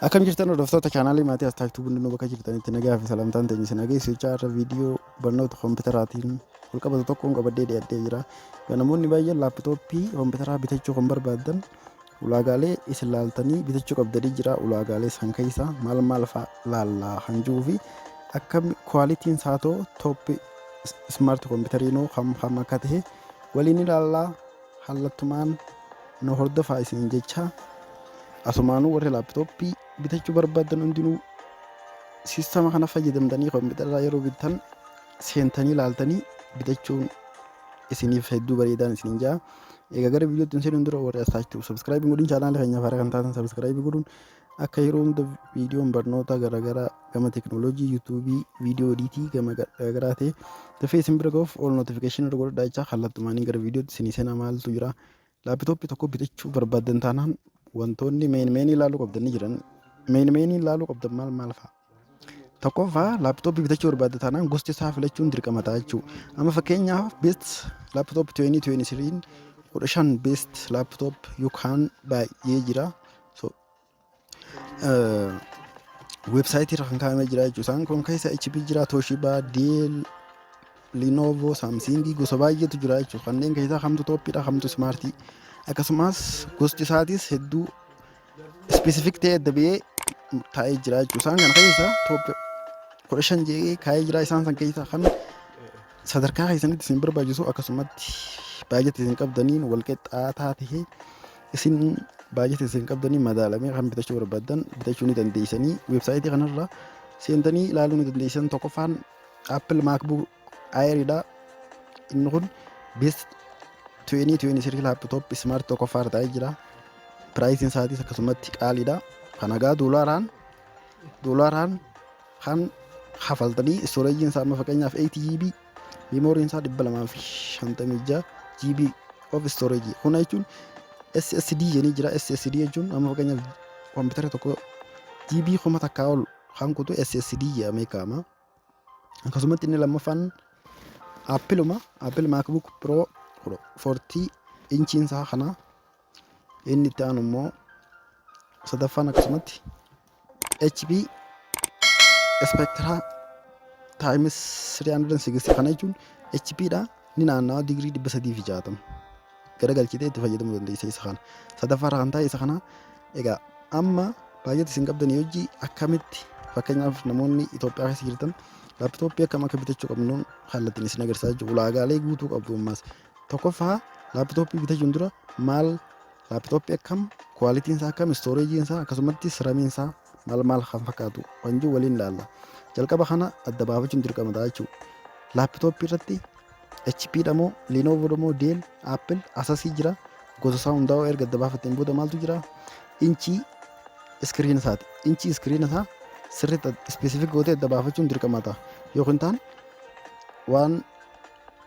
Akkam jirtan, hordoftoota chaanaalii Maatii Astaaktuu? Hundinuu bakka jirtanitti nagaa fi salamtaan teenya isin dhageessu jechaa, irra viidiyoo barnoota kompiitaraatiin wal qabatu tokkoon qabadhee dhiyaadhee jira. Namoonni baay'een laapitooppii kompiitaraa bitachuu kan barbaadan ulaagaalee isin laaltanii bitachuu qabdanii jira. Ulaagaalee san keessa maal maal fa'a laallaa kan jiruu fi akkam qualityn isaa too top smart kompiitariinoo kam kam akka ta'e waliin ilaallaa. Hallattumaan nu hordofaa isin jecha, asumaanuu warri laapitooppii bitachuu barbaadan hundinuu siistama kana fayyadamtanii kompiitara yeroo bittan seentanii ilaaltanii bitachuun isiniif hedduu bareedaan isiniin ja'a. Egaa gara viidiyootti hin seenuun dura, warri as taasisu subscribe godhuun, chaanaala keenya haaraa kan taatan subscribe godhuun, akka yeroo hunda viidiyoon barnoota garaagaraa gama teekinooloojii, yuutuubii, viidiyoo editii gama garaagaraa ta'e dafee isin bira ga'uuf all notification irra godhadhaa jechaa, kallattumaanii gara viidiyootti isinii seenaa. Maaltu jira? Laapitooppii tokko bitachuu barbaaddan taanaan wantoonni main main ilaaluu qabdan ni jiran. Main main ilaaluu qabdan maal maal fa'a? Tokkoffaa, laapitooppii bitachuu barbaadda taanaan gosti isaa filachuun dirqama ta'a jechuudha. Amma fakkeenyaaf best laptop 2023, 15 best laptop yookaan baay'ee jira. So weebsaayitii irra kan kaa'amee jira jechuudha. Isaan kun keessa HP jira, Toshiba, Dell, Lenovo, Samsung, gosa baay'eetu jira jechuudha. Kanneen keessaa kamtu topiidha, kamtu smartii. Akkasumas gosti isaatis hedduu specific ta'ee adda ba'ee taa'ee jira jechuudha. Isaan kana keessa top 15 jedhee kaa'ee jira. Isaan san keessa kan sadarkaa keessanitti isin barbaachisu, akkasumatti baay'ate isin qabdaniin wal qixxaataa ta'ee, isin baay'ate isin qabdanii madaalamee kan bitachuu barbaaddan bitachuu ni dandeessanii. Weebsaayitii kanarra seentanii ilaaluu ni dandeessan. Tokkoffaan Apple MacBook Air dha. Inni kun best 2023 laptop smart tokkoffaa irra taa'ee jira. Priceiin isaatis akkasumatti qaaliidha. Kana gaa doolaaraan kan kafaltanii, storageiin isaa amma fakkeenyaaf 8 GB, memoryn isaa 256 GB of storage. Kuna jechuun SSD jedhanii jira. SSD jechuun amma fakkeenyaaf koompitara tokko GB 1000 ol kan kutu SSD jedhamee kaa'ama. Akkasumatti inni lammaffaan Appleuma, Apple MacBook Pro 14 inchiin isaa kana. Inni itti aanu immoo sadaffaan akkasumatti HP Spectre times 360. Kana jechuun HP dha, ni naannawa digirii 360 gara galchitee itti fayyadamuu dandeessa. Isa kana sadaffaarra kan taa'e isa kana. Egaa amma baay'eetti isin qabdanii hojii akkamitti, fakkeenyaaf namoonni Itoophiyaa keessa jirtan laapitooppii akkam akka bitachuu qabnuun kallattiin isin agarsiisaa jiru. Ulaagaalee guutuu qabdu ammas. Tokkoffaa, laapitooppii bitachuun dura maal, laapitooppii akkam, qualityn isaa akkam, storageiin isaa, akkasumatti RAMiin isaa maal maal kan fakkaatu kan jiru waliin ilaalla. Jalqaba kana adda baafachuun dirqama ta'a jechuudha. Laapitooppii irratti HP dha moo Lenovo dha moo Dell, Apple, Asus jira. Gosa isaa hundaa'uu erga adda baafatteen booda maaltu jira? Inchii screen isaati. Inchii screen isaa sirriitti specific gootee adda baafachuun dirqama ta'a. Yoo hin taane waan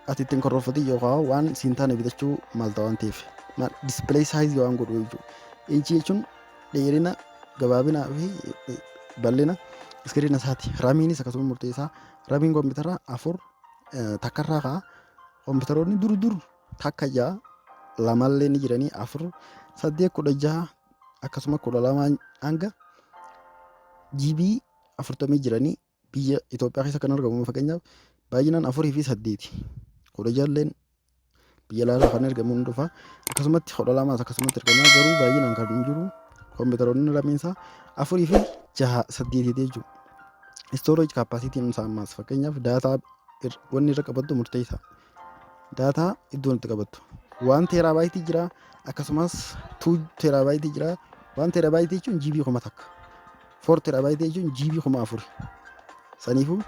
ati ittiin korrooffatin yookaan waan siin taane bitachuu malta waan ta'eef. Display size waan godhu jechuudha. Inchii jechuun dheerina, gabaabinaa fi bal'ina screen isaati. RAMiinis akkasuma murteessaa. RAMiin kompiitaraa afur takkarraa ka'a. Kompiitaroonni dur dur takka, ja'a, lamallee ni jiranii, afur, saddeet, 16, akkasuma 12 hanga GB 40 jiranii. Biyya Itoophiyaa keessa kan argamu fakkeenyaaf baay'inaan afurii fi saddeeti. 16lleen biyya alaa kan argamu ni dhufa. Akkasumatti 12s akkasumatti argama, garuu baay'inaan kan hin jiru kompiitaroonni RAMiin isaa afurii fi jaha, saddeeti jechuudha. Storage capacityn isaa ammaas fakkeenyaaf data wanni irra qabattu murteessaa. Data iddoon itti qabattu. 1 terabyte jira, akkasumas 2 terabyte jira. 1 terabyte jechuun GB 1000. 4 terabyte jechuun GB 4000. Saniifuu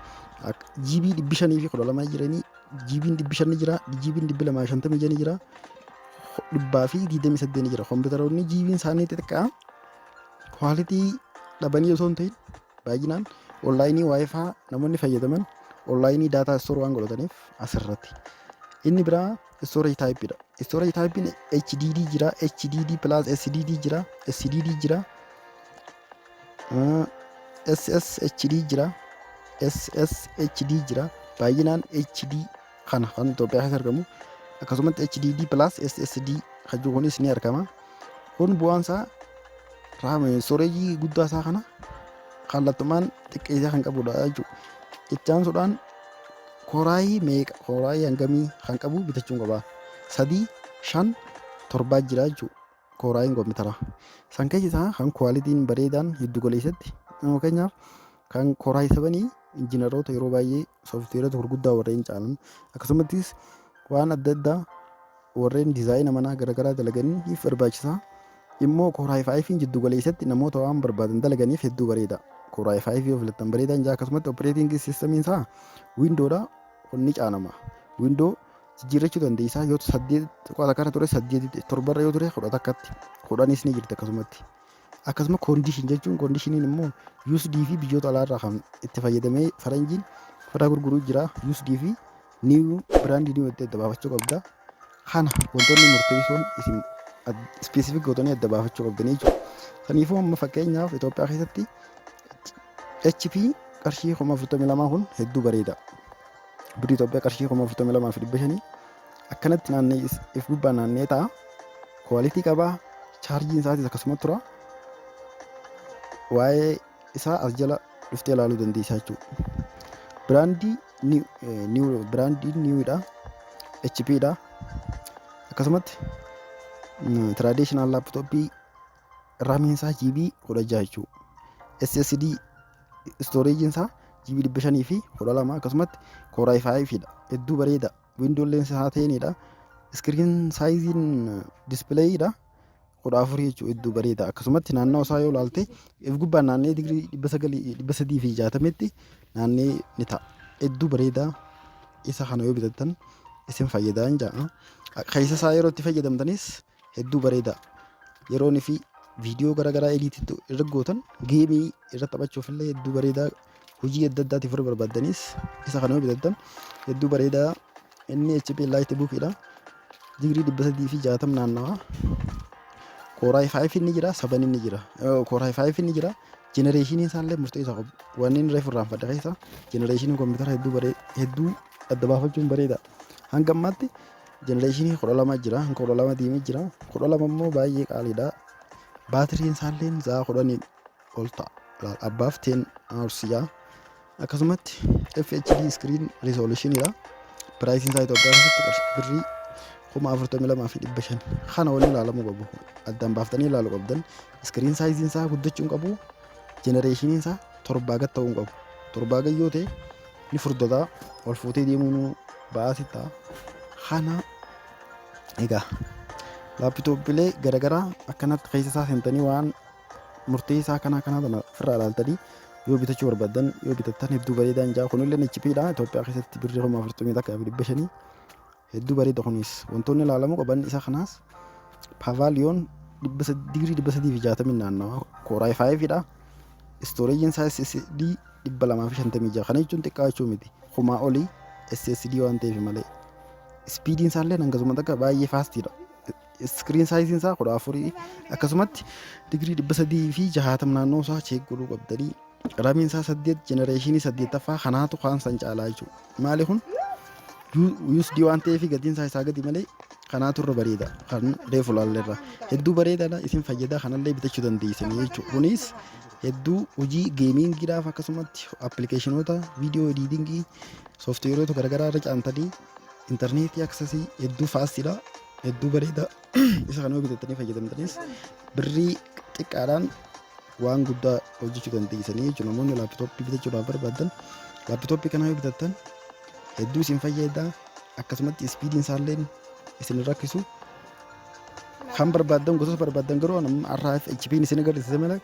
GB 512 jiranii, GB'n 500 ni jira, GB'n 256 ni jira, 128 ni jira. Kompiitaroonni GB'n isaanii xixiqqaa quality dhabanii osoo hin ta'in, baay'inaan online WiFi namoonni fayyadaman online data store waan godhataniif asirratti. Inni biraa storage typeidha. Storage typein HDD jira, HDD plus SSD jira, SSD jira, SSHD jira, SSHD jira. Baay'inaan HD kana kan Itoophiyaa keessa argamu. Akkasumatti HDD plus SSD kan jiru kunis ni argama. Kun bu'aan isaa RAM storage guddaa isaa kana kallattumaan xiqqeessee kan qabudha jechuudha. Itti aansuudhaan core i meeqa, core i hangamii kan qabu bitachuun qaba. Sadii, shan, torbaa jira jechuudha. Core iin koompitaraa. San keessa isaa kan qualityn bareedaan giddu galeessatti, fakkeenyaaf kan Core i7 injiinaroota yeroo baay'ee sooftiweerota gurguddaa warreen caalan, akkasumattis waan adda addaa warreen design manaa garaagaraa dalaganiif barbaachisaa. Immoo Core i5 jiddu galeessatti namoota waan barbaadan dalaganiif hedduu bareeda. Core i5 yoo filattan bareedaan jira. Akkasumatti operating systemiin isaa Windowdha, kun ni caanama. Window jijjiirrachuu dandeessaa, yoo 8.1rra ture saddeet, torbarra yoo ture 11tti, 10s ni jirti akkasumatti. Akkasuma condition jechuun, conditioniin immoo used fi biyyoota alaarraa kan itti fayyadamee faranjiin fira gurguruu jira. Used fi new, brand new itti adda baafachuu qabda. Kana wantoonni murteessoon isin specific gootanii adda baafachuu qabdanii jechuudha. Kanaafuu amma fakkeenyaaf Itoophiyaa keessatti HP qarshii 42,000 kun hedduu bareeda. Birrii Itoophiyaa qarshii 42,500 akkanatti naannee if gubbaa naannee ta'a. Quality qabaa. Chaarjiin isaatis akkasuma tura. Waa'ee isaa as jala dhuftee ilaaluu dandeessaa jechuudha. Brand new, brand newdha. HP dha. Akkasumatti traditional laptopii RAMiin isaa GB 16 jechuudha. SSD storageiin isaa GB 512, akkasumatti Core i5 dha. Hedduu bareeda. Windowlleen isaa tenidha. Screen sizeiin displaydha. 14 jechuudha, hedduu bareeda. Akkasumatti naannoo isaa yoo ilaalte if gubbaan naannee digirii 900, 360tti naannee ni ta'a. Hedduu bareeda. Isa kana yoo bitattan isin fayyadaa hin ja'a. Keessa isaa yeroo itti fayyadamtanis hedduu bareeda. Yeroon fi viidiyoo garaagaraa edit irra gootan, game irra taphachuuf illee hedduu bareedaa. Hojii adda addaatiif warra barbaaddanis isa kana yoo bitattan hedduu bareedaa. Inni HP EliteBookidha. Digirii 360 naannawa. Core i5 inni jira, 7 inni jira. Core i5 inni jira. Generationiin isaallee murteessaa qabu. Wanni inni reefu irraanfadhe keessa generationiin koompitara hedduu baree hedduu adda baafachuun bareeda. Hanga ammaatti generationii 12 jira. Hanga 12 deemee jira. 12 immoo baay'ee qaaliidha. Baatiriin isaallee sa'a 10 ol ta'a. Above 10 hours jaa. Akkasumatti FHD screen resolutionidha. Priceiin isaa Itoophiyaa keessatti birrii 42,500. Kana waliin ilaalamuu qabu. Addaan baaftanii ilaaluu qabdan. Screen sizeiin isaa guddachuu hin qabu. Generationiin isaa torbaa gad ta'uu hin qabu. Torbaa gad yoo ta'e ni furdataa, ol fuutee deemuun ba'aa ta'a. Kana egaa laptopiilee garaagaraa akkanatti keessa isaa seentanii waan murteessaa kana kana kana ofirraa ilaaltanii yoo bitachuu barbaaddan, yoo bitattan hedduu bareedaa hin jaa. Kunillee HP dha. Itoophiyaa keessatti birrii 41,500, hedduu bareeda. Kunis wantoonni ilaalamuu qaban isa kanaas Pavilion digirii 360 naannawa, Core i5 dha. Storageiin isaa SSD 256. Kana jechuun xiqqaa jechuu miti, kumaa olii SSD waan ta'eef malee. Speediin isaallee hangasuma takka baay'ee fastiidha. Screen sizeiin isaa 14, akkasumatti digirii 360 naannoo isaa check godhuu qabdanii. RAMiin isaa saddeet, generationii saddeettaffaa kanaatu kaan san caalaa jechuudha. Maali kun used waan ta'eef gatiin isaa isaa gadi malee kanaatu irra bareeda. Kan reefu laalleerra hedduu bareedaadha, isin fayyadaa, kanallee bitachuu dandeessanii jechuudha. Kunis hedduu hojii gamingiidhaaf, akkasumatti applicationoota video editingii, sooftiweerota garaagaraa irra caantanii, intarneetii accessii hedduu fastiidha, hedduu bareeda. Isa kana yoo bitattanii fayyadamtanis birrii xiqqaadhaan waan guddaa hojjechuu dandeessanii jechuudha. Namoonni laptopii bitachuudhaaf barbaadan laptopii kana yoo bitattan hedduu isin fayyada. Akkasumatti speediin isaallee isin rakkisu. Kan barbaaddan, gosoota barbaaddan, garuu har'a HP'n isin agarsiise malee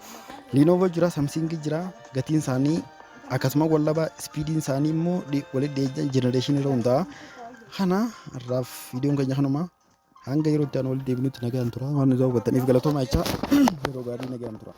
Lenovo jira, Samsung jira. Gatiin isaanii akkasuma wallabaa, speediin isaanii immoo walitti dhiyeenya, generationii irra hundaa'a. Kana har'aaf viidiyoon keenya kanuma. Hanga yeroo itti aanu walitti deebinutti nagaan tura. Waan nu daawwattaniif galatoomaa jechaa, yeroo gaarii, nagaan tura.